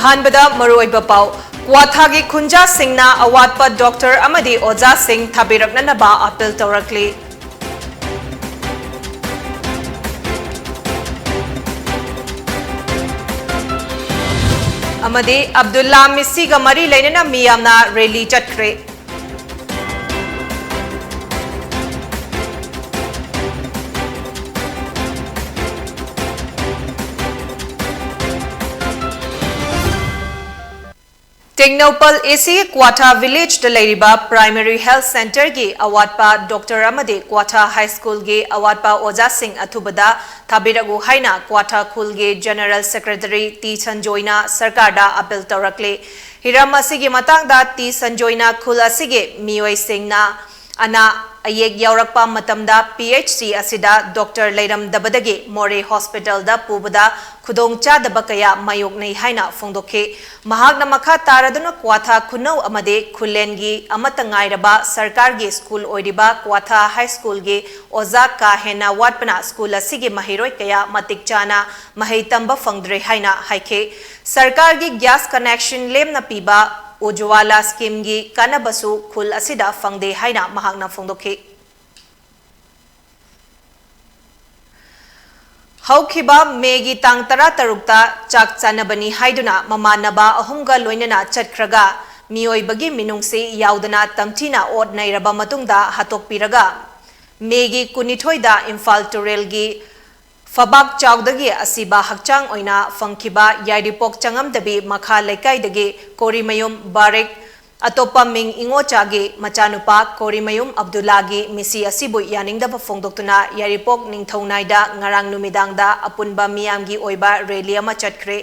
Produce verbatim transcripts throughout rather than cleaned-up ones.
ꯑꯍꯥꯟꯕꯗ ꯃꯔꯨꯑꯣꯏꯕ ꯄꯥꯎ꯫ ꯀ꯭ꯋꯥꯊꯥꯒꯤ ꯈꯨꯟꯖꯥꯁꯤꯡꯅ ꯑꯋꯥꯠꯄ ꯗꯣꯛꯇꯔ ꯑꯃꯗꯤ ꯑꯣꯖꯥꯁꯤꯡ ꯊꯥꯕꯤꯔꯛꯅꯅꯕ ꯑꯥꯄꯤꯜ ꯇꯧꯔꯛꯂꯤ꯫ ꯑꯃꯗꯤ ꯑꯕꯗꯨꯜꯂꯥ ꯃꯤꯁꯤꯒ ꯃꯔꯤ ꯂꯩꯅꯅ ꯃꯤꯌꯥꯝꯅ ꯔꯦꯂꯤ ꯆꯠꯈ꯭ꯔꯦ꯫ ꯇꯦꯡꯅꯧꯄꯜ ꯑꯦꯁꯤ ꯀ꯭ꯋꯥꯊꯥ ꯚꯤꯂꯦꯖꯇ ꯂꯩꯔꯤꯕ ꯄ꯭ꯔꯥꯏꯃꯔꯤ ꯍꯦꯜꯊ ꯁꯦꯟꯇꯔꯒꯤ ꯑꯋꯥꯠꯄ ꯗꯣꯛꯇꯔ ꯑꯃꯗꯤ ꯀ꯭ꯋꯥꯊꯥ ꯍꯥꯏ ꯁ꯭ꯀꯨꯜꯒꯤ ꯑꯋꯥꯠꯄ ꯑꯣꯖꯥꯁꯤꯡ ꯑꯊꯨꯕꯗ ꯊꯥꯕꯤꯔꯛꯎ ꯍꯥꯏꯅ ꯀ꯭ꯋꯥꯊꯥ ꯈꯨꯜꯒꯤ ꯖꯦꯅꯔꯦꯜ ꯁꯦꯀ꯭ꯔꯦꯇꯔꯤ ꯇꯤ ꯁꯟꯖꯣꯏꯅ ꯁꯔꯀꯥꯔꯗ ꯑꯥꯄꯤꯜ ꯇꯧꯔꯛꯂꯤ꯫ ꯍꯤꯔꯝ ꯑꯁꯤꯒꯤ ꯃꯇꯥꯡꯗ ꯇꯤ ꯁꯟꯖꯣꯏꯅ ꯈꯨꯜ ꯑꯁꯤꯒꯤ ꯃꯤꯑꯣꯏꯁꯤꯡꯅ ꯑꯅꯥ ꯑꯌꯦꯛ ꯌꯥꯎꯔꯛꯄ ꯃꯇꯝꯗ ꯄꯤ ꯑꯩꯆ ꯁꯤ ꯑꯁꯤꯗ ꯗꯣꯛꯇꯔ ꯂꯩꯔꯝꯗꯕꯗꯒꯤ ꯃꯣꯔꯦ ꯍꯣꯁꯄꯤꯇꯥꯜꯗ ꯄꯨꯕꯗ ꯈꯨꯗꯣꯡꯆꯥꯗꯕ ꯀꯌꯥ ꯃꯥꯌꯣꯛꯅꯩ ꯍꯥꯏꯅ ꯐꯣꯡꯗꯣꯛꯈꯤ꯫ ꯃꯍꯥꯛꯅ ꯃꯈꯥ ꯇꯥꯔꯗꯨꯅ ꯀ꯭ꯋꯥꯊꯥ ꯈꯨꯅꯧ ꯑꯃꯗꯤ ꯈꯨꯂꯦꯟꯒꯤ ꯑꯃꯠꯇ ꯉꯥꯏꯔꯕ ꯁꯔꯀꯥꯔꯒꯤ ꯁ꯭ꯀꯨꯜ ꯑꯣꯏꯔꯤꯕ ꯀ꯭ꯋꯥꯊꯥ ꯍꯥꯏ ꯁ꯭ꯀꯨꯜꯒꯤ ꯑꯣꯖꯥ ꯀꯥ ꯍꯦꯟꯅ ꯋꯥꯠꯄꯅ ꯁ꯭ꯀꯨꯜ ꯑꯁꯤꯒꯤ ꯃꯍꯩꯔꯣꯏ ꯀꯌꯥ ꯃꯇꯤꯛ ꯆꯥꯅ ꯃꯍꯩ ꯇꯝꯕ ꯐꯪꯗ꯭ꯔꯦ ꯍꯥꯏꯅ ꯍꯥꯏꯈꯤ꯫ ꯁꯔꯀꯥꯔꯒꯤ ꯒ꯭ꯌꯥꯁ ꯀꯅꯦꯛꯁꯟ ꯂꯦꯝꯅ ꯄꯤꯕ ꯎꯖ꯭ꯋꯥꯂꯥ ꯁ꯭ꯀꯤꯝꯒꯤ ꯀꯥꯟꯅꯕꯁꯨ ꯈꯨꯜ ꯑꯁꯤꯗ ꯐꯪꯗꯦ ꯍꯥꯏꯅ ꯃꯍꯥꯛꯅ ꯐꯣꯡꯗꯣꯛꯈꯤ꯫ ꯍꯧꯈꯤꯕ ꯃꯦꯒꯤ ꯇꯥꯡ ꯇꯔꯥꯇꯔꯨꯛꯇ ꯆꯥꯛ ꯆꯥꯅꯕꯅꯤ ꯍꯥꯏꯗꯨꯅ ꯃꯃꯥꯟꯅꯕ ꯑꯍꯨꯝꯒ ꯂꯣꯏꯅꯅ ꯆꯠꯈ꯭ꯔꯒ ꯃꯤꯑꯣꯏꯕꯒꯤ ꯃꯤꯅꯨꯡꯁꯤ ꯌꯥꯎꯗꯅ ꯇꯝꯊꯤꯅ ꯑꯣꯠ ꯅꯩꯔꯕ ꯃꯇꯨꯡꯗ ꯍꯥꯠꯇꯣꯛꯄꯤꯔꯒ ꯃꯦꯒꯤ ꯀꯨꯟꯅꯤꯊꯣꯏꯗ ꯏꯝꯐꯥꯜ ꯇꯨꯔꯦꯜꯒꯤ ꯐꯕꯥꯛ ꯆꯥꯎꯗꯒꯤ ꯑꯁꯤꯕ ꯍꯛꯆꯥꯡ ꯑꯣꯏꯅ ꯐꯪꯈꯤꯕ ꯌꯥꯏꯔꯤꯄꯣꯛ ꯆꯉꯝꯗꯕꯤ ꯃꯈꯥ ꯂꯩꯀꯥꯏꯗꯒꯤ ꯀꯣꯔꯤꯃꯌꯨꯝ ꯕꯥꯔꯤꯛ ꯑꯇꯣꯞꯄ ꯃꯤꯡ ꯏꯉꯣꯆꯥꯒꯤ ꯃꯆꯥꯅꯨꯄꯥ ꯀꯣꯔꯤꯃꯌꯨꯝ ꯑꯕꯗꯨꯜꯂꯥꯒꯤ ꯃꯤꯁꯤ ꯑꯁꯤꯕꯨ ꯌꯥꯅꯤꯡꯗꯕ ꯐꯣꯡꯗꯣꯛꯇꯨꯅ ꯌꯥꯏꯔꯤꯄꯣꯛ ꯅꯤꯡꯊꯧꯅꯥꯏꯗ ꯉꯔꯥꯡ ꯅꯨꯃꯤꯗꯥꯡꯗ ꯑꯄꯨꯟꯕ ꯃꯤꯌꯥꯝꯒꯤ ꯑꯣꯏꯕ ꯔꯦꯂꯤ ꯑꯃ ꯆꯠꯈ꯭ꯔꯦ꯫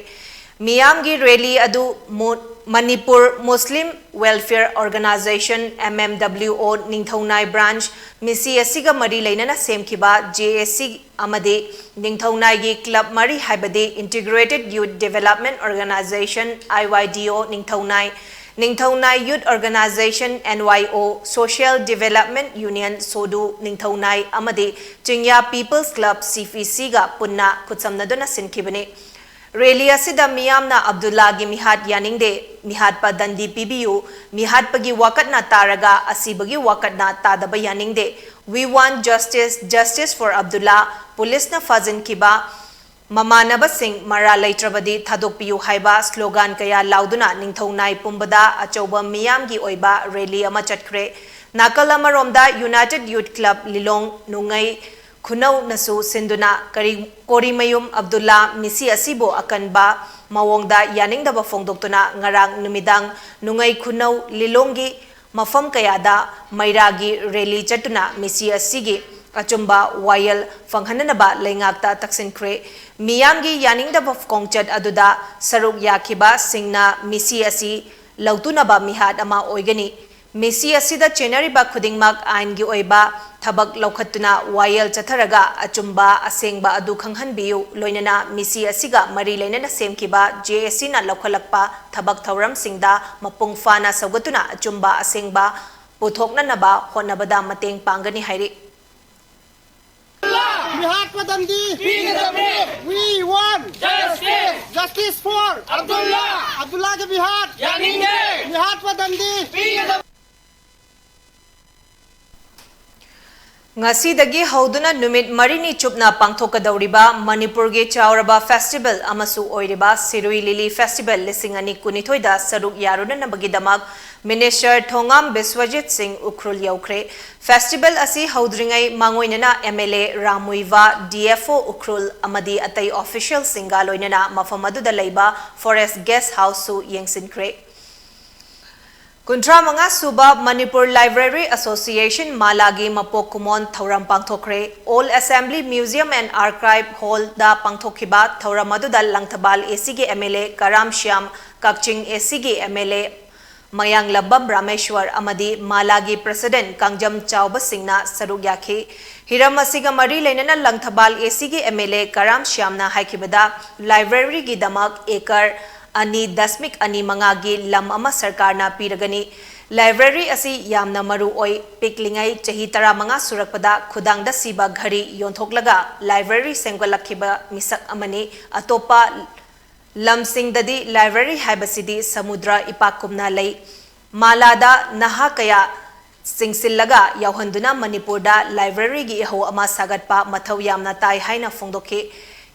ꯃꯤꯌꯥꯝꯒꯤ ꯔꯦꯂꯤ ꯑꯗꯨ ꯃꯨ-, Manipur Muslim welfare organisation, M M W O, ꯅꯤꯡꯊꯧꯅꯥꯏ ꯕ꯭ꯔꯥꯟꯆ, ꯃꯤꯁꯤ ꯑꯁꯤꯒ ꯃꯔꯤ ꯂꯩꯅꯅ ꯁꯦꯝꯈꯤꯕ ꯖꯦ ꯑꯦ ꯁꯤ ꯑꯃꯗꯤ ꯅꯤꯡꯊꯧꯅꯥꯏꯒꯤ ꯀ꯭ꯂꯕ ꯃꯔꯤ ꯍꯥꯏꯕꯗꯤ Integrated Youth Development Organization, ꯑꯥꯏ ꯋꯥꯏ ꯗꯤ ꯑꯣ, ꯅꯤꯡꯊꯧꯅꯥꯏ, ꯅꯤꯡꯊꯧꯅꯥꯏ Youth Organization, ꯑꯦꯟ ꯋꯥꯏ ꯑꯣ, Social Development Union, ꯁꯣꯗꯨ, ꯅꯤꯡꯊꯧꯅꯥꯏ ꯑꯃꯗꯤ ꯆꯤꯡꯌꯥ People's Club, ꯁꯤ ꯄꯤ ꯁꯤꯒ ꯄꯨꯟꯅ ꯈꯨꯠꯁꯝꯅꯗꯨꯅ ꯁꯤꯟꯈꯤꯕꯅꯤ꯫ ꯔꯦꯂꯤ ꯑꯁꯤꯗ ꯃꯤꯌꯥꯝꯅ ꯑꯕꯗꯨꯜꯂꯥꯒꯤ ꯃꯤꯍꯥꯠ ꯌꯥꯅꯤꯡꯗꯦ, ꯃꯤꯍꯥꯠꯄ ꯗꯟꯗꯤ ꯄꯤꯕꯤꯌꯨ, ꯃꯤꯍꯥꯠꯄꯒꯤ ꯋꯥꯀꯠꯅ ꯇꯥꯔꯒ ꯑꯁꯤꯕꯒꯤ ꯋꯥꯀꯠꯅ ꯇꯥꯗꯕ ꯌꯥꯅꯤꯡꯗꯦ, We want justice, justice for Abdullah, ꯄꯨꯂꯤꯁꯅ ꯐꯥꯖꯤꯟꯈꯤꯕ ꯃꯃꯥꯟꯅꯕꯁꯤꯡ ꯃꯔꯥ ꯂꯩꯇ꯭ꯔꯕꯗꯤ ꯊꯥꯗꯣꯛꯄꯤꯌꯨ ꯍꯥꯏꯕ ꯁ꯭ꯂꯣꯒꯥꯟ ꯀꯌꯥ ꯂꯥꯎꯗꯨꯅ ꯅꯤꯡꯊꯧ ꯅꯥꯏ ꯄꯨꯝꯕꯗ ꯑꯆꯧꯕ ꯃꯤꯌꯥꯝꯒꯤ ꯑꯣꯏꯕ ꯔꯦꯂꯤ ꯑꯃ ꯆꯠꯈ꯭ꯔꯦ꯫ ꯅꯥꯀꯜ ꯑꯃꯔꯣꯝꯗ United Youth Club ꯂꯤꯂꯣꯡ ꯅꯨꯡꯉꯩ ꯈꯨꯅꯧꯅꯁꯨ ꯁꯤꯟꯗꯨꯅ ꯀꯔꯤ-, ꯀꯣꯔꯤꯃꯌꯨꯝ ꯑꯕꯗꯨꯜꯂꯥ ꯃꯤꯁꯤ ꯑꯁꯤꯕꯨ ꯑꯀꯟꯕ ꯃꯑꯣꯡꯗ ꯌꯥꯅꯤꯡꯗꯕ ꯐꯣꯡꯗꯣꯛꯇꯨꯅ ꯉꯔꯥꯡ ꯅꯨꯃꯤꯗꯥꯡ ꯅꯨꯡꯉꯩ ꯈꯨꯅꯧ ꯂꯤꯂꯣꯡꯒꯤ ꯃꯐꯝ ꯀꯌꯥꯗ ꯃꯩꯔꯥꯒꯤ ꯔꯦꯂꯤ ꯆꯠꯇꯨꯅ ꯃꯤꯁꯤ ꯑꯁꯤꯒꯤ ꯑꯆꯨꯝꯕ ꯋꯥꯌꯦꯜ ꯐꯪꯍꯟꯅꯅꯕ ꯂꯩꯉꯥꯛꯇ ꯇꯛꯁꯤꯟꯈ꯭ꯔꯦ꯫ ꯃꯤꯌꯥꯝꯒꯤ ꯌꯥꯅꯤꯡꯗꯕ ꯈꯣꯡꯆꯠ ꯑꯗꯨꯗ ꯁꯔꯨꯛ ꯌꯥꯈꯤꯕꯁꯤꯡꯅ ꯃꯤꯁꯤ ꯑꯁꯤ ꯂꯧꯇꯨꯅꯕ ꯃꯤꯍꯥꯠ ꯑꯃ ꯑꯣꯏꯒꯅꯤ꯫ ꯃꯤꯁꯤ ꯑꯁꯤꯗ ꯆꯦꯟꯅꯔꯤꯕ ꯈꯨꯗꯤꯡꯃꯛ ꯑꯥꯏꯟꯒꯤ ꯑꯣꯏꯕ ꯊꯕꯛ ꯂꯧꯈꯠꯇꯨꯅ ꯋꯥꯌꯦꯜ ꯆꯠꯊꯔꯒ ꯑꯆꯨꯝꯕ ꯑꯁꯦꯡꯕ ꯑꯗꯨ ꯈꯪꯍꯟꯕꯤꯌꯨ, ꯂꯣꯏꯅꯅ ꯃꯤꯁꯤ ꯑꯁꯤꯒ ꯃꯔꯤ ꯂꯩꯅꯅ ꯁꯦꯝꯈꯤꯕ J A C ꯅ ꯂꯧꯈꯠꯂꯛꯄ ꯊꯕꯛ ꯊꯧꯔꯝꯁꯤꯡꯗ ꯃꯄꯨꯡ ꯐꯥꯅ ꯁꯧꯒꯠꯇꯨꯅ ꯑꯆꯨꯝꯕ ꯑꯁꯦꯡꯕ ꯄꯨꯊꯣꯛꯅꯅꯕ ꯍꯣꯠꯅꯕꯗ ꯃꯇꯦꯡ ꯄꯥꯡꯒꯅꯤ ꯍꯥꯏꯔꯤ꯫ ꯃꯤꯍꯥꯠꯄ ꯗꯟꯗꯤ! ꯄꯤꯒꯗꯕꯅꯤ! We want! Justice! Justice for! Abdulla! ꯑꯕꯗꯨꯜꯂꯥꯒꯤ ꯃꯤꯍꯥꯠ! ꯌꯥꯅꯤꯡꯗꯦ! ꯃꯤꯍꯥꯠꯄ ꯗꯟꯗꯤ! ꯄꯤꯒꯗꯕ ꯉꯁꯤꯗꯒꯤ ꯍꯧꯗꯨꯅ ꯅꯨꯃꯤꯠ ꯃꯔꯤꯅꯤ ꯆꯨꯞꯅ ꯄꯥꯡꯊꯣꯛꯀꯗꯧꯔꯤꯕ ꯃꯅꯤꯄꯨꯔꯒꯤ ꯆꯥꯎꯔꯕ festival ꯑꯃꯁꯨ ꯑꯣꯏꯔꯤꯕ ꯁꯤꯔꯨꯏ ꯂꯤꯂꯤ festival ꯂꯤꯁꯤꯡ ꯑꯅꯤ ꯀꯨꯟꯅꯤꯊꯣꯏꯗ ꯁꯔꯨꯛ ꯌꯥꯔꯨꯅꯅꯕꯒꯤꯗꯃꯛ Minister ꯊꯣꯉꯥꯝ ꯕꯤꯁ꯭ꯋꯖꯤꯠ ꯁꯤꯡ ꯎꯈ꯭ꯔꯨꯜ ꯌꯧꯈ꯭ꯔꯦ꯫ Festival ꯑꯁꯤ ꯍꯧꯗ꯭ꯔꯤꯉꯩ ꯃꯥꯡꯑꯣꯏꯅꯅ M L A Ram Muivah, D F O Ukhrul ꯑꯃꯗꯤ ꯑꯇꯩ official ꯁꯤꯡꯒ ꯂꯣꯏꯅꯅ ꯃꯐꯝ ꯑꯗꯨꯗ ꯂꯩꯕ Forest Guest House ꯁꯨ ꯌꯦꯡꯁꯤꯟꯈ꯭ꯔꯦ꯫ ꯀꯨꯟꯊ꯭ꯔꯥ ꯃꯉꯥ ꯁꯨꯕ ꯃꯅꯤꯄꯨꯔ Library Association ꯃꯥꯂꯥꯒꯤ ꯃꯄꯣꯛ ꯀꯨꯝꯑꯣꯟ ꯊꯧꯔꯝ ꯄꯥꯡꯊꯣꯛꯈ꯭ꯔꯦ꯫ Old Assembly Museum and Archive Hall ꯗ ꯄꯥꯡꯊꯣꯛꯈꯤꯕ ꯊꯧꯔꯝ ꯑꯗꯨꯗ ꯂꯪꯊꯕꯥꯜ A C ꯒꯤ M L A Karam Shyam, Kakching A C ꯒꯤ M L A ꯃꯌꯥꯡꯂꯝꯕꯝ ꯔꯥꯃꯦꯁ꯭ꯋꯔ ꯑꯃꯗꯤ ꯃꯥꯂꯥꯒꯤ President ꯀꯥꯡꯖꯝ ꯆꯥꯎꯕꯁꯤꯡꯅ ꯁꯔꯨꯛ ꯌꯥꯈꯤ꯫ ꯍꯤꯔꯝ ꯑꯁꯤꯒ ꯃꯔꯤ ꯂꯩꯅꯅ ꯂꯪꯊꯕꯥꯜ A C ꯒꯤ M L A Karam ꯁ꯭ꯌꯥꯝꯅ ꯍꯥꯏꯈꯤꯕꯗ, library ꯒꯤꯗꯃꯛ acre ꯑꯅꯤ ꯗꯁꯃꯤꯛ ꯑꯅꯤ ꯃꯉꯥꯒꯤ ꯂꯝ ꯑꯃ ꯁꯔꯀꯥꯔꯅ ꯄꯤꯔꯒꯅꯤ꯫ Library ꯑꯁꯤ ꯌꯥꯝꯅ ꯃꯔꯨ ꯑꯣꯏ꯫ ꯄꯤꯛꯂꯤꯉꯩ ꯆꯍꯤ ꯇꯔꯥꯃꯉꯥ ꯁꯨꯔꯛꯄꯗ ꯈꯨꯗꯥꯡꯗ ꯁꯤꯕ ꯘꯔꯤ ꯌꯣꯟꯊꯣꯛꯂꯒ library ꯁꯦꯝꯒꯠꯂꯛꯈꯤꯕ ꯃꯤꯁꯛ ꯑꯃꯅꯤ꯫ ꯑꯇꯣꯞꯄ ꯂꯝꯁꯤꯡꯗꯗꯤ library ꯍꯥꯏꯕꯁꯤꯗꯤ ꯁꯃꯨꯗ꯭ꯔ ꯏꯄꯥꯛꯀꯨꯝꯅ ꯂꯩ꯫ ꯃꯥꯂꯥꯗ ꯅꯍꯥ ꯀꯌꯥ ꯆꯤꯡꯁꯤꯜꯂꯒ ꯌꯥꯎꯍꯟꯗꯨꯅ ꯃꯅꯤꯄꯨꯔꯗ libraryꯒꯤ ꯏꯍꯧ ꯑꯃ ꯁꯥꯒꯠꯄ ꯃꯊꯧ ꯌꯥꯝꯅ ꯇꯥꯏ ꯍꯥꯏꯅ ꯐꯣꯡꯗꯣꯛꯈꯤ꯫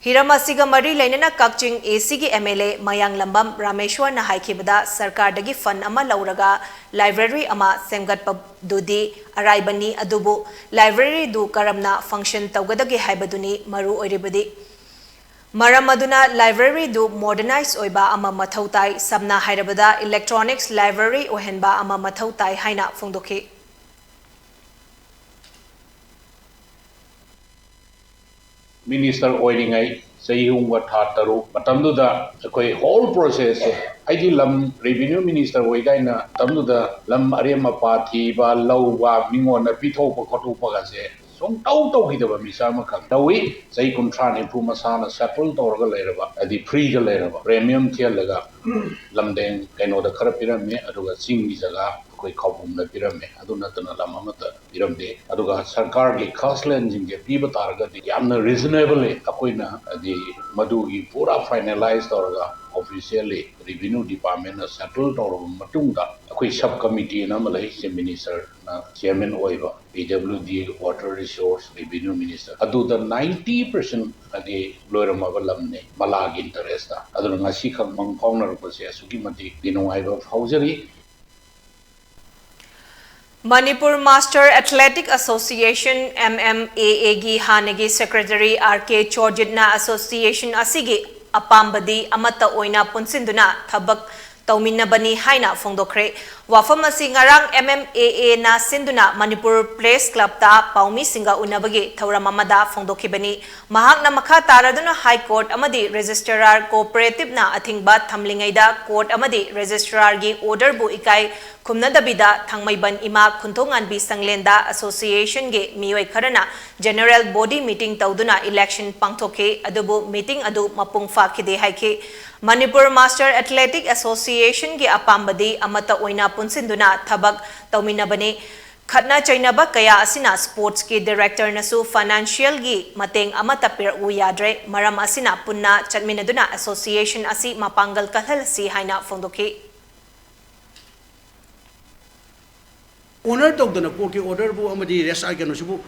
ꯍꯤꯔꯝ ꯑꯁꯤꯒ ꯃꯔꯤ ꯂꯩꯅꯅ ꯀꯛꯆꯤꯡ ACꯒꯤ MLA ꯃꯌꯥꯡꯂꯝꯕꯝ ꯔꯥꯃꯦꯁ꯭ꯋꯔꯅ ꯍꯥꯏꯈꯤꯕꯗ, ꯁꯔꯀꯥꯔꯗꯒꯤ fund ꯑꯃ ꯂꯧꯔꯒ library ꯑꯃ ꯁꯦꯝꯒꯠꯄꯗꯨꯗꯤ ꯑꯔꯥꯏꯕꯅꯤ, ꯑꯗꯨꯕꯨ libraryꯗꯨ ꯀꯔꯝꯅ function ꯇꯧꯒꯗꯒꯦ ꯍꯥꯏꯕꯗꯨꯅꯤ ꯃꯔꯨ ꯑꯣꯏꯔꯤꯕꯗꯤ꯫ ꯃꯔꯝ ꯑꯗꯨꯅ libraryꯗꯨ modernize ꯑꯣꯏꯕ ꯑꯃ ꯃꯊꯧ ꯇꯥꯏ, ꯁꯝꯅ ꯍꯥꯏꯔꯕꯗ electronics library ꯑꯣꯏꯍꯟꯕ ꯑꯃ ꯃꯊꯧ ꯇꯥꯏ ꯍꯥꯏꯅ ꯐꯣꯡꯗꯣꯛꯈꯤ꯫ Minister ꯑꯣꯏꯔꯤꯉꯩ ꯆꯍꯤ ꯑꯍꯨꯝꯒ ꯊꯥ ꯇꯔꯨꯛ ꯃꯇꯝꯗꯨꯗ ꯑꯩꯈꯣꯏ whole processꯁꯦ, ꯑꯩꯗꯤ ꯂꯝ revenue minister ꯑꯣꯏꯗꯥꯏꯅ ꯃꯇꯝꯗꯨꯗ ꯂꯝ ꯑꯔꯦꯝ ꯑꯄꯥ ꯊꯤꯕ, ꯂꯧꯕ, ꯃꯤꯉꯣꯟꯗ ꯄꯤꯊꯣꯛꯄ ꯈꯣꯠꯇꯣꯛꯄꯒꯁꯦ ꯁꯨꯡꯇꯧ ꯇꯧꯈꯤꯗꯕ ꯃꯤꯁꯛ ꯑꯃꯈꯛ ꯇꯧꯏ꯫ ꯆꯍꯤ ꯀꯨꯟꯊ꯭ꯔꯥ ꯅꯤꯐꯨ ꯃꯁꯥꯅ settle ꯇꯧꯔꯒ ꯂꯩꯔꯕ, ꯍꯥꯏꯗꯤ freeꯗ ꯂꯩꯔꯕ, premium ꯊꯤꯍꯜꯂꯒ ꯂꯝꯗꯦꯡ ꯀꯩꯅꯣꯗ ꯈꯔ ꯄꯤꯔꯝꯃꯤ, ꯑꯗꯨꯒ ꯆꯤꯡꯒꯤ ꯖꯒꯥ ꯑꯩꯈꯣꯏ ꯈꯧꯄꯨꯝꯗ ꯄꯤꯔꯝꯃꯤ, ꯑꯗꯨ ꯅꯠꯇꯅ ꯂꯝ ꯑꯃꯠꯇ ꯄꯤꯔꯝꯗꯦ꯫ ꯑꯗꯨꯒ ꯁꯔꯀꯥꯔꯒꯤ ꯈꯥꯁꯂꯦꯟꯁꯤꯡꯁꯦ ꯄꯤꯕ ꯇꯥꯔꯒꯗꯤ ꯌꯥꯝꯅ reasonably ꯑꯩꯈꯣꯏꯅ ꯍꯥꯏꯗꯤ ꯃꯗꯨꯒꯤ ꯄꯨꯔꯥ finalize ꯇꯧꯔꯒ officially revenue departmentꯅ settle ꯇꯧꯔꯕ ꯃꯇꯨꯡꯗ ꯑꯩꯈꯣꯏ sub committeeꯅ ꯑꯃ ꯂꯩ, Chief Ministerꯅ chairman ꯑꯣꯏꯕ, PWD, Water Resource, Revenue Minister, ꯑꯗꯨꯗ ninety percent ꯍꯥꯏꯗꯤ ꯂꯣꯏꯔꯝꯃꯕ ꯂꯝꯅꯤ ꯃꯂꯥꯒꯤ interestꯇ꯫ ꯑꯗꯨꯅ ꯉꯁꯤꯈꯛ ꯃꯪ ꯐꯥꯎꯅꯔꯛꯄꯁꯦ ꯑꯁꯨꯛꯀꯤ ꯃꯇꯤꯛ ꯅꯨꯡꯉꯥꯏꯕ ꯐꯥꯎꯖꯔꯤ꯫ Manipur Master Athletic Association, MMAAꯒꯤ ꯍꯥꯟꯅꯒꯤ secretary R K ꯆꯣꯔꯖꯤꯠꯅ association ꯑꯁꯤꯒꯤ ꯑꯄꯥꯝꯕꯗꯤ ꯑꯃꯠꯇ ꯑꯣꯏꯅ ꯄꯨꯟꯁꯤꯟꯗꯨꯅ ꯊꯕꯛ ꯇꯧꯃꯤꯟꯅꯕꯅꯤ ꯍꯥꯏꯅ ꯐꯣꯡꯗꯣꯛꯈ꯭ꯔꯦ꯫ ꯋꯥꯐꯝ ꯑꯁꯤ ꯉꯔꯥꯡ MMAAꯅ ꯁꯤꯟꯗꯨꯅ ꯃꯅꯤꯄꯨꯔ Press Clubꯇ ꯄꯥꯎꯃꯤꯁꯤꯡꯒ ꯎꯅꯕꯒꯤ ꯊꯧꯔꯝ ꯑꯃꯗ ꯐꯣꯡꯗꯣꯛꯈꯤꯕꯅꯤ꯫ ꯃꯍꯥꯛꯅ ꯃꯈꯥ ꯇꯥꯔꯗꯨꯅ High Court ꯑꯃꯗꯤ Registrar Cooperativeꯅ ꯑꯊꯤꯡꯕ ꯊꯝꯂꯤꯉꯩꯗ court ꯑꯃꯗꯤ registrarꯒꯤ orderꯕꯨ ꯏꯀꯥꯏ ꯈꯨꯝꯅꯗꯕꯤꯗ ꯊꯥꯡꯃꯩꯕꯟ ꯏꯃꯥ ꯈꯨꯟꯊꯣꯉꯥꯟꯕꯤ ꯁꯪꯂꯦꯟꯗ associationꯒꯤ ꯃꯤꯑꯣꯏ ꯈꯔꯅ general body meeting ꯇꯧꯗꯨꯅ election ꯄꯥꯡꯊꯣꯛꯈꯤ꯫ ꯑꯗꯨꯕꯨ meeting ꯑꯗꯨ ꯃꯄꯨꯡ ꯐꯥꯈꯤꯗꯦ ꯍꯥꯏꯈꯤ꯫ Manipur Master Athletic Associationꯒꯤ ꯑꯄꯥꯝꯕꯗꯤ ꯑꯃꯠꯇ ꯑꯣꯏꯅ ꯄꯨꯟꯁꯤꯟꯗꯨꯅ ꯊꯕꯛ ꯇꯧꯃꯤꯟꯅꯕꯅꯤ꯫ ꯈꯠꯅ ꯆꯩꯅꯕ ꯀꯌꯥ ꯑꯁꯤꯅ sportsꯀꯤ directorꯅꯁꯨ financialꯒꯤ ꯃꯇꯦꯡ ꯑꯃꯠꯇ ꯄꯤꯔꯛꯎ ꯌꯥꯗ꯭ꯔꯦ꯫ ꯃꯔꯝ ꯑꯁꯤꯅ ꯄꯨꯟꯅ ꯆꯠꯃꯤꯟꯅꯗꯨꯅ association ꯑꯁꯤ ꯃꯄꯥꯡꯒꯜ ꯀꯜꯍꯜꯂꯁꯤ ꯍꯥꯏꯅ ꯐꯣꯡꯗꯣꯛꯈꯤ꯫ Honour ꯇꯧꯗꯅ courtꯀꯤ orderꯕꯨ ꯑꯃꯗꯤ ꯔꯦꯁ ꯀꯩꯅꯣꯁꯤꯕꯨ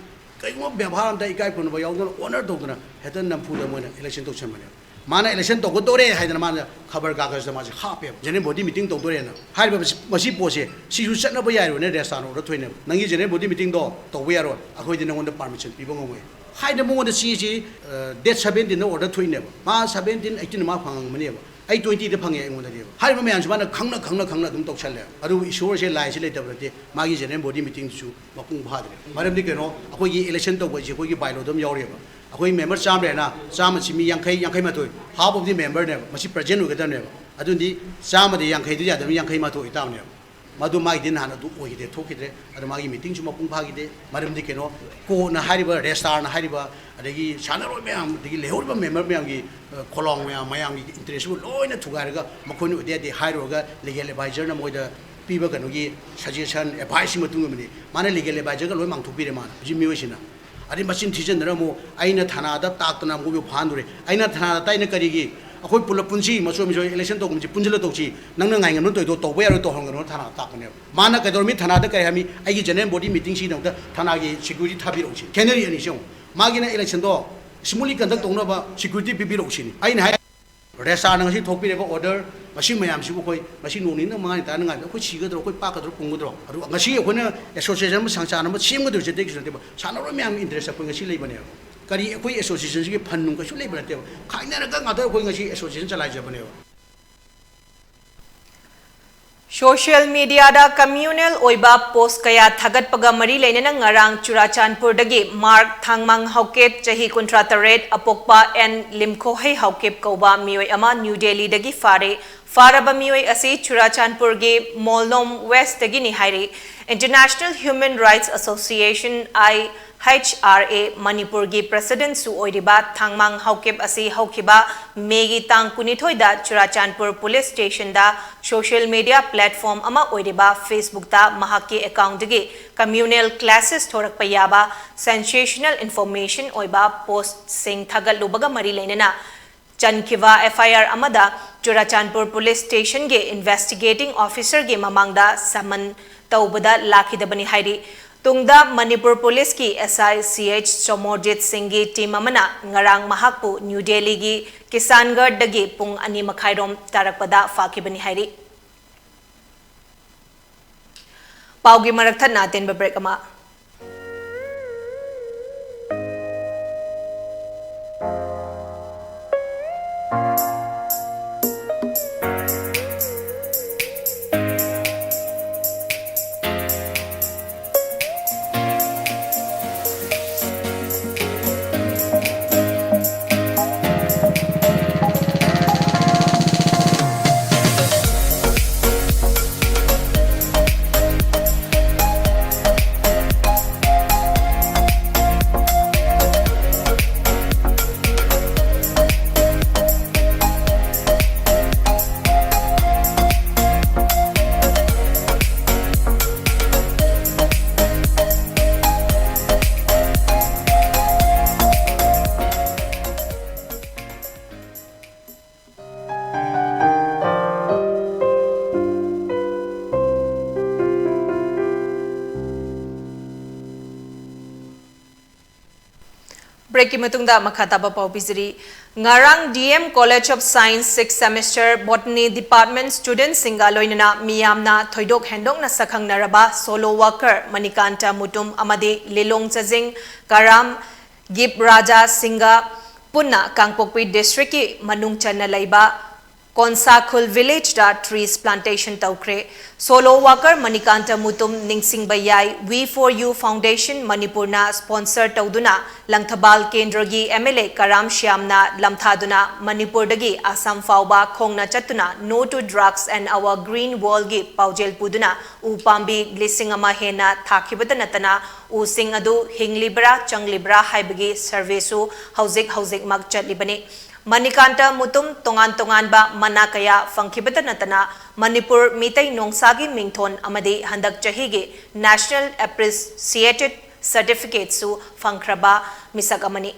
ꯀꯩꯒꯨꯝꯕ ꯕꯦꯕꯥꯔ ꯑꯝꯇ ꯏꯀꯥꯏ ꯈꯨꯝꯅꯕ ꯌꯥꯎꯗꯅ honour ꯇꯧꯗꯅ ꯍꯦꯛꯇ ꯅꯝꯐꯨꯗ ꯃꯣꯏꯅ election ꯇꯧꯁꯟꯕꯅꯦꯕ꯫ ꯃꯥꯅ election ꯇꯧꯒꯗꯧꯔꯦ ꯍꯥꯏꯗꯅ ꯃꯥꯅ ꯈꯕꯔ ꯀꯥꯒꯖꯇ ꯃꯥꯁꯦ ꯍꯥꯞꯄꯦꯕ, general body meeting ꯇꯧꯗꯣꯔꯦꯅ꯫ ꯍꯥꯏꯔꯤꯕ ꯃꯁꯤ, ꯃꯁꯤ ꯄꯣꯠꯁꯦ ꯁꯤꯁꯨ ꯆꯠꯅꯕ ꯌꯥꯏꯔꯣꯏꯅꯦ, registrarꯅ order ꯊꯣꯛꯏꯅꯦꯕ, "ꯅꯪꯒꯤ general body meetingꯗꯣ ꯇꯧꯕ ꯌꯥꯔꯣꯏ, ꯑꯩꯈꯣꯏꯗꯤ ꯅꯪꯉꯣꯟꯗ permission ꯄꯤꯕ ꯉꯝꯃꯣꯏ" ꯍꯥꯏꯅ ꯃꯉꯣꯟꯗ ꯆꯦꯁꯤ꯫ ꯑ, date seventeenꯗ order ꯊꯣꯛꯏꯅꯦꯕ, ꯃꯥ seventeen eighteenꯗ ꯃꯥ ꯐꯪꯉꯝꯒꯅꯦꯕ, ꯑꯩ twentyꯗ ꯐꯪꯉꯦ ꯑꯩꯉꯣꯟꯗꯗꯤ꯫ ꯍꯥꯏꯔꯤꯕ ꯃꯌꯥꯝꯁꯤ ꯃꯥꯅ ꯈꯪꯅ ꯈꯪꯅ ꯈꯪꯅ ꯑꯗꯨꯝ ꯇꯧꯁꯜꯂꯦ꯫ ꯑꯗꯨꯕꯨ ꯏꯁꯣꯔꯁꯦ ꯂꯥꯏꯁꯦ ꯂꯩꯇꯕ ꯅꯠꯇꯦ, ꯃꯥꯒꯤ general body meetingꯗꯨꯁꯨ ꯃꯄꯨꯡ ꯐꯥꯗ꯭ꯔꯦ꯫ ꯃꯔꯝꯗꯤ ꯀꯩꯅꯣ, ꯑꯩꯈꯣꯏꯒꯤ election ꯇꯧꯕ ꯍꯥꯏꯁꯦ ꯑꯩꯈꯣꯏꯒꯤ bylawꯗ ꯑꯃ ꯌꯥꯎꯔꯤꯑꯕ, ꯑꯩꯈꯣꯏ member ꯆꯥꯝꯃ ꯂꯩꯔꯅ, ꯆꯥꯝꯃꯁꯤ ꯃꯤ ꯌꯥꯡꯈꯩ, ꯌꯥꯡꯈꯩ ꯃꯥꯊꯣꯏ half of the memberꯅꯦꯕ, ꯃꯁꯤ present ꯑꯣꯏꯒꯗꯕꯅꯦꯕ꯫ ꯑꯗꯨꯗꯤ ꯆꯥꯝꯃꯗꯤ ꯌꯥꯡꯈꯩꯗꯨ ꯌꯥꯗꯕꯅꯤ, ꯌꯥꯡꯈꯩ ꯃꯥꯊꯣꯏ ꯑꯣꯏꯇꯥꯕꯅꯦꯕ꯫ ꯃꯗꯨ ꯃꯥꯒꯤꯗꯤ ꯅꯍꯥꯟ ꯑꯗꯨ ꯑꯣꯏꯈꯤꯗꯦ, ꯊꯣꯛꯈꯤꯗ꯭ꯔꯦ꯫ ꯑꯗꯣ ꯃꯥꯒꯤ meetingꯁꯨ ꯃꯄꯨꯡ ꯐꯥꯈꯤꯗꯦ꯫ ꯃꯔꯝꯗꯤ ꯀꯩꯅꯣ, courtꯅ ꯍꯥꯏꯔꯤꯕ, registrarꯅ ꯍꯥꯏꯔꯤꯕ, ꯑꯗꯒꯤ ꯁꯥꯟꯅꯔꯣꯏ ꯃꯌꯥꯝ, ꯑꯗꯒꯤ ꯂꯩꯍꯧꯔꯤꯕ member ꯃꯌꯥꯝꯒꯤ, ꯑ, ꯈꯣꯜꯂꯥꯎ ꯃꯌꯥꯝ, ꯃꯌꯥꯝꯒꯤ interestꯕꯨ ꯂꯣꯏꯅ ꯊꯨꯒꯥꯏꯔꯒ ꯃꯈꯣꯏꯅ ꯑꯣꯏꯗ ꯌꯥꯗꯦ ꯍꯥꯏꯔꯨꯔꯒ legal advisorꯅ ꯃꯣꯏꯗ ꯄꯤꯕ ꯀꯩꯅꯣꯒꯤ suggestion, adviceꯀꯤ ꯃꯇꯨꯡ ꯏꯟꯅꯅꯤ꯫ ꯃꯥꯅ legal advisorꯒ ꯂꯣꯏ ꯃꯥꯡꯊꯣꯛꯄꯤꯔꯦ ꯃꯥꯅ, ꯍꯧꯖꯤꯛ ꯃꯤꯑꯣꯏꯁꯤꯅ꯫ ꯑꯗꯩ ꯃꯆꯤꯟ ꯊꯤꯖꯤꯟꯗꯅ ꯑꯃꯨꯛ ꯑꯩꯅ ꯊꯥꯅꯥꯗ ꯇꯥꯛꯇꯅ ꯑꯃꯨꯛ ꯐꯥꯍꯟꯗꯣꯔꯦ꯫ ꯑꯩꯅ ꯊꯥꯅꯥꯗ ꯇꯥꯛꯏꯅ ꯀꯔꯤꯒꯤ? ꯑꯩꯈꯣꯏ ꯄꯨꯂꯞ ꯄꯨꯟꯁꯤ, ꯃꯆꯣꯏ ꯃꯆꯣꯏ election ꯇꯧꯒꯨꯝꯁꯤ, ꯄꯨꯟꯁꯤꯜꯂ ꯇꯧꯁꯤ, ꯅꯪꯅ ꯉꯥꯏꯉꯝꯅ ꯇꯧꯔꯤꯗꯣ ꯇꯧꯕ ꯌꯥꯔꯣꯏ, ꯇꯧꯍꯟꯒꯅꯨ ꯊꯥꯅꯥꯗ ꯇꯥꯛꯄꯅꯦꯕ꯫ ꯃꯥꯅ ꯀꯩꯗꯧꯔꯝꯃꯤ? ꯊꯥꯅꯥꯗ ꯀꯔꯤ ꯍꯥꯏꯔꯝꯃꯤ? "ꯑꯩꯒꯤ general body meetingꯁꯤꯒꯤꯗꯃꯛꯇ ꯊꯥꯅꯥꯒꯤ security ꯊꯥꯕꯤꯔꯛꯎꯁꯤ"꯫ ꯈꯦꯠꯅꯔꯤ ꯑꯅꯤꯁꯤ ꯌꯦꯡꯉꯨ꯫ ꯃꯥꯒꯤꯅ electionꯗꯣ smoothly conduct ꯇꯧꯅꯕ security ꯄꯤꯕꯤꯔꯛꯎꯁꯤꯅꯤ꯫ ꯑꯩꯅ ꯍꯥꯏ, registrarꯅ ꯉꯁꯤ ꯊꯣꯛꯄꯤꯔꯤꯕ order, ꯃꯁꯤ ꯃꯌꯥꯝꯁꯤꯕꯨ ꯑꯩꯈꯣꯏ ꯉꯁꯤ ꯅꯣꯡ ꯅꯤꯅꯤ ꯃꯉꯥꯅꯤ ꯇꯔꯥꯅꯤ ꯉꯥꯏꯕꯗ ꯑꯩꯈꯣꯏ ꯁꯤꯒꯗ꯭ꯔꯣ, ꯑꯩꯈꯣꯏ ꯄꯥꯛꯀꯗ꯭ꯔꯣ, ꯄꯨꯝꯒꯗ꯭ꯔꯣ? ꯑꯗꯨ ꯉꯁꯤ ꯑꯩꯈꯣꯏꯅ association ꯑꯃ ꯁꯪꯁꯊꯥꯟ ꯑꯃ ꯁꯦꯝꯒꯗꯧꯔꯤꯁꯦ ꯑꯇꯩꯒꯤꯁꯨ ꯅꯠꯇꯦꯕ, ꯁꯥꯟꯅꯔꯣꯏ ꯃꯌꯥꯝꯒꯤ interest ꯑꯩꯈꯣꯏ ꯉꯁꯤ ꯂꯩꯕꯅꯦꯕ꯫ ꯀꯔꯤ ꯑꯩꯈꯣꯏ associationꯁꯤꯒꯤ fund ꯅꯨꯡ ꯀꯩꯁꯨ ꯂꯩꯕ ꯅꯠꯇꯦꯕ, ꯈꯥꯏꯅꯔꯒ ꯉꯥꯛꯇ ꯑꯩꯈꯣꯏ ꯉꯁꯤ association ꯆꯂꯥꯏꯖꯕꯅꯦꯕ꯫ Social mediaꯗ communal ꯑꯣꯏꯕ post ꯀꯌꯥ ꯊꯥꯒꯠꯄꯒ ꯃꯔꯤ ꯂꯩꯅꯅ ꯉꯔꯥꯡ ꯆꯨꯔꯥꯆꯥꯟꯄꯨꯔꯗꯒꯤ ꯃꯥꯔꯛ ꯊꯥꯡꯃꯥꯡ ꯍꯥꯎꯀꯦꯞ, ꯆꯍꯤ ꯀꯨꯟꯊ꯭ꯔꯥ ꯇꯔꯦꯠ, ꯑꯄꯣꯛꯄ ꯑꯦꯟ ꯂꯤꯝꯈꯣꯍꯩ ꯍꯥꯎꯀꯦꯞ ꯀꯧꯕ ꯃꯤꯑꯣꯏ ꯑꯃ ꯅ꯭ꯌꯨ ꯗꯦꯜꯂꯤꯗꯒꯤ ꯐꯥꯔꯦ꯫ ꯐꯥꯔꯕ ꯃꯤꯑꯣꯏ ꯑꯁꯤ ꯆꯨꯔꯥꯆꯥꯟꯄꯨꯔꯒꯤ ꯃꯣꯜꯂꯣꯝ ꯋꯦꯁꯇꯒꯤꯅꯤ ꯍꯥꯏꯔꯤ꯫ International Human Rights Association, I H R A ꯃꯅꯤꯄꯨꯔꯒꯤ presidentꯁꯨ ꯑꯣꯏꯔꯤꯕ ꯊꯥꯡꯃꯥꯡ ꯍꯥꯎꯀꯤꯞ ꯑꯁꯤ ꯍꯧꯈꯤꯕ ꯃꯦꯒꯤ ꯇꯥꯡ ꯀꯨꯟꯅꯤꯊꯣꯏꯗ Churachandpur police stationꯗ social media platform ꯑꯃ ꯑꯣꯏꯔꯤꯕ Facebookꯇ ꯃꯍꯥꯛꯀꯤ accountꯗꯒꯤ communal clashes ꯊꯣꯔꯛꯄ ꯌꯥꯕ sensational information ꯑꯣꯏꯕ postꯁꯤꯡ ꯊꯥꯒꯠꯂꯨꯕꯒ ꯃꯔꯤ ꯂꯩꯅꯅ ꯆꯟꯈꯤꯕ F I R ꯑꯃꯗ ꯆꯨꯔꯥꯆꯥꯟꯄꯨꯔ police stationꯒꯤ investigating officerꯒꯤ ꯃꯃꯥꯡꯗ summon ꯇꯧꯕꯗ ꯂꯥꯛꯈꯤꯗꯕꯅꯤ ꯍꯥꯏꯔꯤ꯫ ꯇꯨꯡꯗ Manipur policeꯀꯤ S I C H ꯆꯣꯃꯣꯔꯖꯤꯠ ꯁꯤꯡꯒꯤ team ꯑꯃꯅ ꯉꯔꯥꯡ ꯃꯍꯥꯛꯄꯨ ꯅ꯭ꯌꯨ ꯗꯦꯜꯂꯤꯒꯤ ꯀꯤꯁꯥꯟꯒꯔꯗꯒꯤ ꯄꯨꯡ ꯑꯅꯤ ꯃꯈꯥꯏꯔꯣꯝ ꯇꯥꯔꯛꯄꯗ ꯐꯥꯈꯤꯕꯅꯤ ꯍꯥꯏꯔꯤ꯫ ꯄꯥꯎꯒꯤ ꯃꯔꯛ ꯊꯠꯅ ꯑꯇꯦꯟꯕ break ꯑꯃ꯫ Breakꯀꯤ ꯃꯇꯨꯡꯗ ꯃꯈꯥ ꯇꯥꯕ ꯄꯥꯎ ꯄꯤꯖꯔꯤ꯫ ꯉꯔꯥꯡ D M College of Science sixth semester Botany Department studentꯁꯤꯡꯒ ꯂꯣꯏꯅꯅ ꯃꯤꯌꯥꯝꯅ ꯊꯣꯏꯗꯣꯛ ꯍꯦꯟꯗꯣꯛꯅ ꯁꯛꯈꯪꯅꯔꯕ social worker ꯃꯅꯤꯀꯥꯟꯇ ꯃꯨꯇꯨꯝ ꯑꯃꯗꯤ ꯂꯤꯂꯣꯡ ꯆꯥꯖꯤꯡ ꯀꯔꯥꯝ ꯒꯤꯞ ꯔꯥꯖꯥ ꯁꯤꯡꯒ ꯄꯨꯟꯅ ꯀꯥꯡꯄꯣꯛꯄꯤ districtꯀꯤ ꯃꯅꯨꯡ ꯆꯟꯅ ꯂꯩꯕ ꯀꯣꯟꯁꯥꯈꯨꯜ ꯚꯤꯂꯦꯖꯇ ꯇ꯭ꯔꯤꯁ ꯄ꯭ꯂꯥꯟꯇꯦꯁꯟ ꯇꯧꯈ꯭ꯔꯦ꯫ ꯁꯣꯂꯣ ꯋꯥꯀꯔ ꯃꯅꯤꯀꯥꯟꯇ ꯃꯨꯇꯨꯝ ꯅꯤꯡꯁꯤꯡꯕ ꯌꯥꯏ, We for You Foundation ꯃꯅꯤꯄꯨꯔꯅ ꯁ꯭ꯄꯣꯟꯁꯔ ꯇꯧꯗꯨꯅ ꯂꯪꯊꯕꯥꯜ ꯀꯦꯟꯗ꯭ꯔꯒꯤ ꯑꯦꯝ ꯑꯦꯜ ꯑꯦ ꯀꯔꯥꯝ ꯁ꯭ꯌꯥꯝꯅ ꯂꯝꯊꯥꯗꯨꯅ ꯃꯅꯤꯄꯨꯔꯗꯒꯤ ꯑꯁꯥꯝ ꯐꯥꯎꯕ ꯈꯣꯡꯅ ꯆꯠꯇꯨꯅ No to Drugs and Our Green Worldꯒꯤ ꯄꯥꯎꯖꯦꯜ ꯄꯨꯗꯨꯅ ꯎ ꯄꯥꯝꯕꯤ ꯂꯤꯁꯤꯡ ꯑꯃ ꯍꯦꯟꯅ ꯊꯥꯈꯤꯕꯇ ꯅꯠꯇꯅ ꯎꯁꯤꯡ ꯑꯗꯨ ꯍꯤꯡꯂꯤꯕ꯭ꯔꯥ ꯆꯪꯂꯤꯕ꯭ꯔꯥ ꯍꯥꯏꯕꯒꯤ ꯁꯔꯚꯦꯁꯨ ꯍꯧꯖꯤꯛ ꯍꯧꯖꯤꯛꯃꯛ ꯆꯠꯂꯤꯕꯅꯤ꯫ ꯃꯅꯤꯀꯥꯟꯇ ꯃꯨꯇꯨꯝ ꯇꯣꯉꯥꯟ ꯇꯣꯉꯥꯟꯕ ꯃꯅꯥ ꯀꯌꯥ ꯐꯪꯈꯤꯕꯇ ꯅꯠꯇꯅ ꯃꯅꯤꯄꯨꯔ ꯃꯤꯇꯩ ꯅꯣꯡꯁꯥꯒꯤ ꯃꯤꯡꯊꯣꯟ ꯑꯃꯗꯤ ꯍꯟꯗꯛ ꯆꯍꯤꯒꯤ National Appreciated Certificateꯁꯨ ꯐꯪꯈ꯭ꯔꯕ ꯃꯤꯁꯛ ꯑꯃꯅꯤ꯫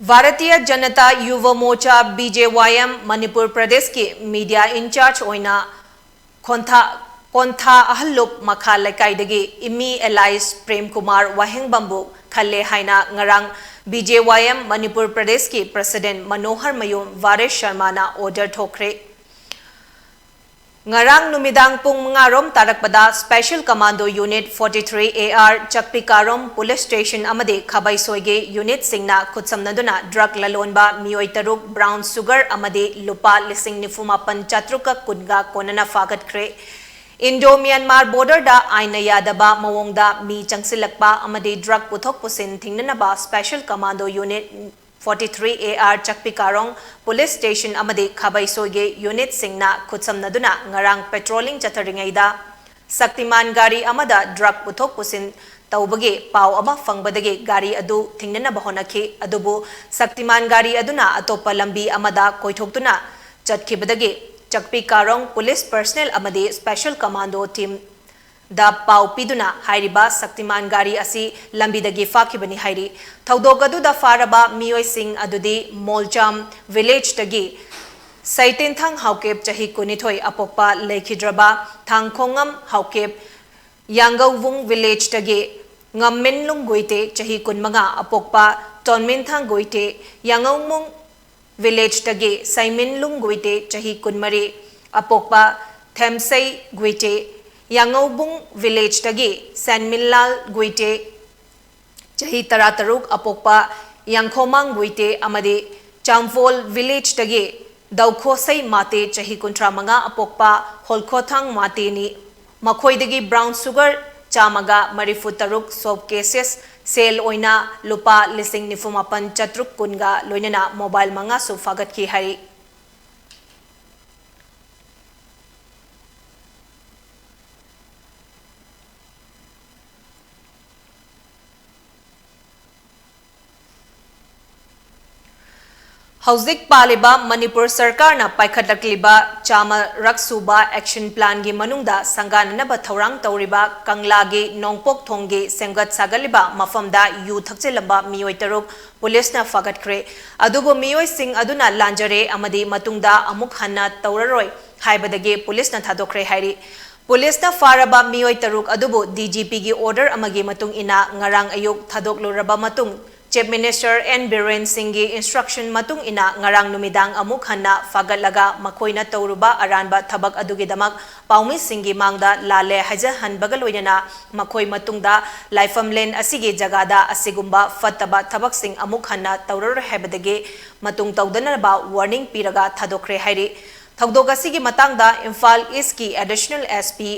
Bharatiya Janata Yuva ꯃꯣꯔꯆꯥ, B J Y M, Manipur ꯄ꯭ꯔꯗꯦꯁꯀꯤ ꯃꯤꯗꯤꯌꯥ ꯏꯟꯆꯥꯔꯖ ꯑꯣꯏꯅ ꯈꯣꯟꯊꯥ, ꯀꯣꯟꯊꯥ ꯑꯍꯜꯂꯨꯞ ꯃꯈꯥ ꯂꯩꯀꯥꯏꯗꯒꯤ ꯏꯃꯤ ꯑꯦꯂꯥꯏꯁ ꯄ꯭ꯔꯦꯝ ꯀꯨꯃꯥꯔ ꯋꯥꯍꯦꯡꯕꯝꯕꯨ ꯈꯜꯂꯦ ꯍꯥꯏꯅ ꯉꯔꯥꯡ B J Y M Manipur ꯄ꯭ꯔꯗꯦꯁꯀꯤ ꯄ꯭ꯔꯁꯤꯗꯦꯟ ꯃꯅꯣꯍꯔ ꯃꯌꯨꯝ ꯚꯥꯔꯦꯁ ꯁꯔꯃꯥꯅ ꯑꯣꯔꯗꯔ ꯊꯣꯛꯈ꯭ꯔꯦ꯫ ꯉꯔꯥꯡ ꯅꯨꯃꯤꯗꯥꯡ ꯄꯨꯡ ꯃꯉꯥ ꯔꯣꯝ ꯇꯥꯔꯛꯄꯗ Special Commando Unit forty three A R, Chakpi Karong police station ꯑꯃꯗꯤ ꯈꯥꯕꯩꯁꯣꯏꯒꯤ ꯌꯨꯅꯤꯠꯁꯤꯡꯅ ꯈꯨꯠꯁꯝꯅꯗꯨꯅ ꯗ꯭ꯔꯒ ꯂꯂꯣꯟꯕ ꯃꯤꯑꯣꯏ ꯇꯔꯨꯛ, ꯕ꯭ꯔꯥꯎꯟ ꯁꯨꯒꯔ ꯑꯃꯗꯤ ꯂꯨꯄꯥ ꯂꯤꯁꯤꯡ ꯅꯤꯐꯨ ꯃꯥꯄꯟ ꯆꯥꯇ꯭ꯔꯨꯛꯀ ꯀꯨꯟꯒ ꯀꯣꯟꯅꯅ ꯐꯥꯒꯠꯈ꯭ꯔꯦ꯫ ꯏꯟꯗꯣ ꯃ꯭ꯌꯥꯟꯃꯥꯔ ꯕꯣꯔꯗꯔꯗ ꯑꯥꯏꯟꯅ ꯌꯥꯗꯕ ꯃꯑꯣꯡꯗ ꯃꯤ ꯆꯪꯁꯤꯜꯂꯛꯄ ꯑꯃꯗꯤ ꯗ꯭ꯔꯒ ꯄꯨꯊꯣꯛ ꯄꯨꯁꯤꯟ ꯊꯤꯡꯅꯅꯕ Special Commando Unit forty three A R, Chakpi Karong police station ꯑꯃꯗꯤ ꯈꯥꯕꯩꯁꯣꯏꯒꯤ ꯌꯨꯅꯤꯠꯁꯤꯡꯅ ꯈꯨꯠꯁꯝꯅꯗꯨꯅ ꯉꯔꯥꯡ ꯄꯦꯇ꯭ꯔꯣꯂꯤꯡ ꯆꯠꯊꯔꯤꯉꯩꯗ ꯁꯛꯇꯤꯃꯥꯟ ꯒꯥꯔꯤ ꯑꯃꯗ ꯗ꯭ꯔꯒ ꯄꯨꯊꯣꯛ ꯄꯨꯁꯤꯟ ꯇꯧꯕꯒꯤ ꯄꯥꯎ ꯑꯃ ꯐꯪꯕꯗꯒꯤ ꯒꯥꯔꯤ ꯑꯗꯨ ꯊꯤꯡꯅꯅꯕ ꯍꯣꯠꯅꯈꯤ꯫ ꯑꯗꯨꯕꯨ ꯁꯛꯇꯤꯃꯥꯟ ꯒꯥꯔꯤ ꯑꯗꯨꯅ ꯑꯇꯣꯞꯄ ꯂꯝꯕꯤ ꯑꯃꯗ ꯀꯣꯏꯊꯣꯛꯇꯨꯅ ꯆꯠꯈꯤꯕꯗꯒꯤ ꯆꯛꯄꯤ ꯀꯥꯔꯣꯡ ꯄꯨꯂꯤꯁ ꯄꯔꯁꯅꯦꯜ ꯑꯃꯗꯤ Special Commando Team ꯗ ꯄꯥꯎ ꯄꯤꯗꯨꯅ ꯍꯥꯏꯔꯤꯕ ꯁꯛꯇꯤꯃꯥꯟ ꯒꯥꯔꯤ ꯑꯁꯤ ꯂꯝꯕꯤꯗꯒꯤ ꯐꯥꯈꯤꯕꯅꯤ ꯍꯥꯏꯔꯤ꯫ ꯊꯧꯗꯣꯛ ꯑꯗꯨꯗ ꯐꯥꯔꯕ ꯃꯤꯑꯣꯏꯁꯤꯡ ꯑꯗꯨꯗꯤ ꯃꯣꯜꯆꯥꯝ ꯚꯤꯂꯦꯖꯇꯒꯤ ꯁꯩꯇꯦꯟꯊꯪ ꯍꯥꯎꯀꯦꯞ, ꯆꯍꯤ ꯀꯨꯟꯅꯤꯊꯣꯏ, ꯑꯄꯣꯛꯄ ꯂꯩꯈꯤꯗ꯭ꯔꯕ ꯊꯥꯡꯈꯣꯉꯝ ꯍꯥꯎꯀꯦꯞ, ꯌꯥꯡꯒꯧꯕꯨꯡ ꯚꯤꯂꯦꯖꯇꯒꯤ ꯉꯝꯃꯤꯟꯂꯨꯡ ꯒꯨꯏꯇꯦ, ꯆꯍꯤ ꯀꯨꯟꯃꯉꯥ, ꯑꯄꯣꯛꯄ ꯇꯣꯟꯃꯤꯟꯊꯥꯡ ꯒꯨꯏꯇꯦ, ꯌꯥꯡꯒꯧꯕꯨꯡ ꯚꯤꯂꯦꯖꯇꯒꯤ ꯁꯩꯃꯤꯟꯂꯨꯡ ꯒꯨꯏꯇꯦ, ꯆꯍꯤ ꯀꯨꯟꯃꯔꯤ, ꯑꯄꯣꯛꯄ ꯊꯦꯝꯁꯩ ꯒꯨꯏꯇꯦ, ꯌꯥꯡꯒꯧꯕꯨꯡ ꯚꯤꯂꯦꯖꯇꯒꯤ ꯁꯦꯟꯃꯤꯟꯂꯥꯜ ꯒꯨꯏꯇꯦ, ꯆꯍꯤ ꯇꯔꯥꯇꯔꯨꯛ ꯑꯄꯣꯛꯄ ꯌꯥꯡꯈꯣꯃꯥꯡ ꯋꯨꯏꯇꯦ ꯑꯃꯗꯤ ꯆꯥꯝꯐꯣꯜ ꯚꯤꯂꯦꯖꯇꯒꯤ ꯗꯧꯈꯣꯁꯩ ꯃꯥꯇꯦ, ꯆꯍꯤ ꯀꯨꯟꯊ꯭ꯔꯥ ꯃꯉꯥ ꯑꯄꯣꯛꯄ ꯍꯣꯜꯈꯣꯊꯥꯡ ꯃꯥꯇꯦꯅꯤ꯫ ꯃꯈꯣꯏꯗꯒꯤ ꯕ꯭ꯔꯥꯎꯟ ꯁꯨꯒꯔ ꯆꯥꯝꯃꯒ ꯃꯔꯤꯐꯨ ꯇꯔꯨꯛ, ꯁꯣꯞ ꯀꯦꯁꯦꯁ, ꯁꯦꯜ ꯑꯣꯏꯅ ꯂꯨꯄꯥ ꯂꯤꯁꯤꯡ ꯅꯤꯐꯨ ꯃꯥꯄꯟ ꯆꯥꯇ꯭ꯔꯨꯛ ꯀꯨꯟꯒ ꯂꯣꯏꯅꯅ ꯃꯣꯕꯥꯏꯜ ꯃꯉꯥꯁꯨ ꯐꯥꯒꯠꯈꯤ ꯍꯥꯏꯔꯤ꯫ ꯍꯧꯖꯤꯛ ꯄꯥꯜꯂꯤꯕ ꯃꯅꯤꯄꯨꯔ ꯁꯔꯀꯥꯔꯅ ꯄꯥꯏꯈꯠꯂꯛꯂꯤꯕ ꯆꯥꯝꯃꯔꯛ ꯁꯨꯕ ꯑꯦꯛꯁꯟ ꯄ꯭ꯂꯥꯟꯒꯤ ꯃꯅꯨꯡꯗ ꯁꯪꯒꯥꯅꯅꯕ ꯊꯧꯔꯥꯡ ꯇꯧꯔꯤꯕ ꯀꯪꯂꯥꯒꯤ ꯅꯣꯡꯄꯣꯛ ꯊꯣꯡꯒꯤ ꯁꯦꯝꯒꯠ ꯁꯥꯒꯠꯂꯤꯕ ꯃꯐꯝꯗ ꯌꯨ ꯊꯛꯆꯤꯜꯂꯝꯕ ꯃꯤꯑꯣꯏ ꯇꯔꯨꯛ ꯄꯨꯂꯤꯁꯅ ꯐꯥꯒꯠꯈ꯭ꯔꯦ꯫ ꯑꯗꯨꯕꯨ ꯃꯤꯑꯣꯏꯁꯤꯡ ꯑꯗꯨꯅ ꯂꯥꯟꯖꯔꯦ ꯑꯃꯗꯤ ꯃꯇꯨꯡꯗ ꯑꯃꯨꯛ ꯍꯟꯅ ꯇꯧꯔꯔꯣꯏ ꯍꯥꯏꯕꯗꯒꯤ ꯄꯨꯂꯤꯁꯅ ꯊꯥꯗꯣꯛꯈ꯭ꯔꯦ ꯍꯥꯏꯔꯤ꯫ ꯄꯨꯂꯤꯁꯅ ꯐꯥꯔꯕ ꯃꯤꯑꯣꯏ ꯇꯔꯨꯛ ꯑꯗꯨꯕꯨ ꯗꯤ ꯖꯤ ꯄꯤꯒꯤ ꯑꯣꯔꯗꯔ ꯑꯃꯒꯤ ꯃꯇꯨꯡ ꯏꯟꯅ ꯉꯔꯥꯡ ꯑꯌꯨꯛ ꯊꯥꯗꯣꯛꯂꯨꯔꯕ ꯃꯇꯨꯡ, ꯆꯤꯐ ꯃꯤꯅꯤꯁꯇꯔ ꯑꯦꯟ ꯕꯤꯔꯦꯟ ꯁꯤꯡꯒꯤ ꯏꯟꯁꯇ꯭ꯔꯛꯁꯟ ꯃꯇꯨꯡ ꯏꯟꯅ ꯉꯔꯥꯡ ꯅꯨꯃꯤꯗꯥꯡ ꯑꯃꯨꯛ ꯍꯟꯅ ꯐꯥꯒꯠꯂꯒ ꯃꯈꯣꯏꯅ ꯇꯧꯔꯨꯕ ꯑꯔꯥꯟꯕ ꯊꯕꯛ ꯑꯗꯨꯒꯤꯗꯃꯛ ꯄꯥꯎꯃꯤꯁꯤꯡꯒꯤ ꯃꯥꯡꯗ ꯂꯥꯜꯂꯦ ꯍꯥꯏꯖꯍꯟꯕꯒ ꯂꯣꯏꯅꯅ ꯃꯈꯣꯏ ꯃꯇꯨꯡꯗ ꯂꯥꯏꯐꯝꯂꯦꯟ ꯑꯁꯤꯒꯤ ꯖꯒꯥꯗ ꯑꯁꯤꯒꯨꯝꯕ ꯐꯠꯇꯕ ꯊꯕꯛꯁꯤꯡ ꯑꯃꯨꯛ ꯍꯟꯅ ꯇꯧꯔꯔꯣꯏ ꯍꯥꯏꯕꯗꯒꯤ ꯃꯇꯨꯡ ꯇꯧꯗꯅꯕ ꯋꯥꯔꯅꯤꯡ ꯄꯤꯔꯒ ꯊꯥꯗꯣꯛꯈ꯭ꯔꯦ ꯍꯥꯏꯔꯤ꯫ ꯊꯧꯗꯣꯛ ꯑꯁꯤꯒꯤ ꯃꯇꯥꯡꯗ ꯏꯝꯐꯥꯜ ꯏꯁꯀꯤ ꯑꯦꯗꯤꯁꯅꯦꯜ ꯑꯦꯁ ꯄꯤ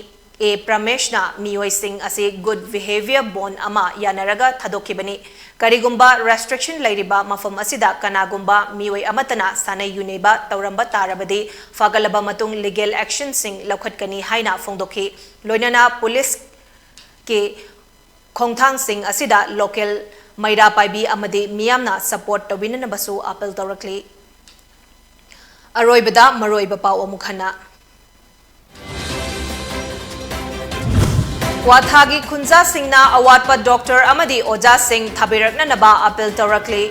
ꯑꯦ ꯄ꯭ꯔꯃꯦꯁꯅ ꯃꯤꯑꯣꯏꯁꯤꯡ ꯑꯁꯤ ꯒꯨꯗ ꯕꯤꯍꯦꯕꯤꯌꯔ ꯕꯣꯟ ꯑꯃ ꯌꯥꯅꯔꯒ ꯊꯥꯗꯣꯛꯈꯤꯕꯅꯤ꯫ ꯀꯔꯤꯒꯨꯝꯕ ꯔꯦꯁꯇ꯭ꯔꯤꯛꯁꯟ ꯂꯩꯔꯤꯕ ꯃꯐꯝ ꯑꯁꯤꯗ ꯀꯅꯥꯒꯨꯝꯕ ꯃꯤꯑꯣꯏ ꯑꯃꯠꯇꯅ ꯁꯥꯟꯅꯩ ꯌꯨꯅꯩꯕ ꯇꯧꯔꯝꯕ ꯇꯥꯔꯕꯗꯤ ꯐꯒꯠꯂꯕ ꯃꯇꯨꯡ ꯂꯤꯒꯦꯜ ꯑꯦꯛꯁꯟꯁꯤꯡ ꯂꯧꯈꯠꯀꯅꯤ ꯍꯥꯏꯅ ꯐꯣꯡꯗꯣꯛꯈꯤ꯫ ꯂꯣꯏꯅꯅ ꯄꯨꯂꯤꯁꯀꯤ ꯈꯣꯡꯊꯥꯡꯁꯤꯡ ꯑꯁꯤꯗ ꯂꯣꯀꯦꯜ ꯃꯩꯔꯥ ꯄꯥꯏꯕꯤ ꯑꯃꯗꯤ ꯃꯤꯌꯥꯝꯅ ꯁꯄꯣꯔꯠ ꯇꯧꯕꯤꯅꯅꯕꯁꯨ ꯑꯥꯄꯤꯜ ꯇꯧꯔꯛꯂꯤ꯫ ꯑꯔꯣꯏꯕꯗ ꯃꯔꯨꯑꯣꯏꯕ ꯄꯥꯎ ꯑꯃꯨꯛ ꯍꯟꯅ꯫ ꯀ꯭ꯋꯥꯊꯥꯒꯤ ꯈꯨꯟꯖꯥꯁꯤꯡꯅ ꯑꯋꯥꯠꯄ ꯗꯣꯛꯇꯔ ꯑꯃꯗꯤ ꯑꯣꯖꯥꯁꯤꯡ ꯊꯥꯕꯤꯔꯛꯅꯅꯕ ꯑꯥꯄꯤꯜ ꯇꯧꯔꯛꯂꯤ꯫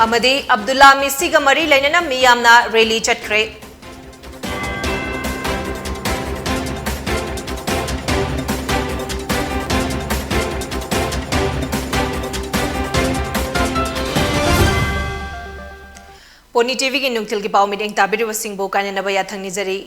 ꯑꯃꯗꯤ ꯑꯕꯗꯨꯜꯂꯥ ꯃꯤꯁꯤꯒ ꯃꯔꯤ ꯂꯩꯅꯅ ꯃꯤꯌꯥꯝꯅ ꯔꯦꯂꯤ ꯆꯠꯈ꯭ꯔꯦ꯫ ꯄꯣꯅꯤ ꯇꯤꯚꯤꯒꯤ ꯅꯨꯡꯊꯤꯜꯒꯤ ꯄꯥꯎ ꯃꯤꯠꯌꯦꯡ ꯇꯥꯕꯤꯔꯤꯕꯁꯤꯡꯕꯨ ꯀꯥꯏꯅꯅꯕ ꯌꯥꯊꯪ ꯅꯤꯖꯔꯤ꯫